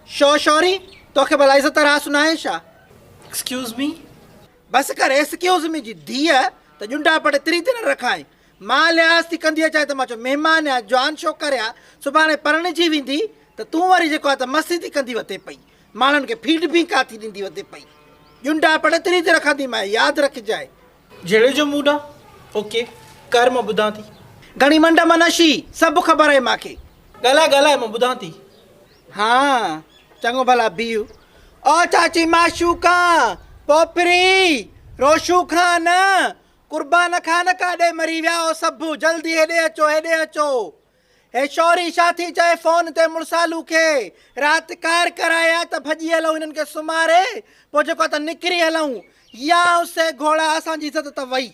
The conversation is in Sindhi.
شو شوري، توکي ڀلا عزت راس ناهي ڇا؟ Excuse me. بس ڪر ايسڪيوز مي جي ڌيء ته ڄنڊا پٽ تري تي نه رکائين. مان لحاظ ٿي ڪندي اچانء ته مان چيو مهمان آ، جوان ڇوڪر آ، سڀاڻي پرڻجي ويندي ته تون وري جيڪو آ ته مستي ٿي ڪندي وتين پئي. ماڻهن کي فيڊ بينڪا ٿي ڏيندي وتين پئي. ڄنڊا پٽ تري تي رکنديمانء، ياد رکجانء. جهيڙي جو موڊ آ؟ اوڪي ڪر مان ٻڌان ٿي. گهڻي منڊ مان نه شي، سڀ خبر آهي مان کي. ڳالهاء ڳالهاء مان ٻڌان ٿي. ها چڱو ڀلا بيهه. او چاچي معشوقا، پوپري، روشو خان، قربان خان ڪاڏي مري ويا او سڀ، جلدي هيڏي اچو هيڏي اچو. هي شوري ڇا ٿي چئي فون تي مڙسالو کي، رات ڪار ڪرائي آ ته ڀڄي هلون هنن کي سمهاري پوء جيڪو آ ته نڪري هلون يا سي گهوڙا اسان جي عزت ته وئي.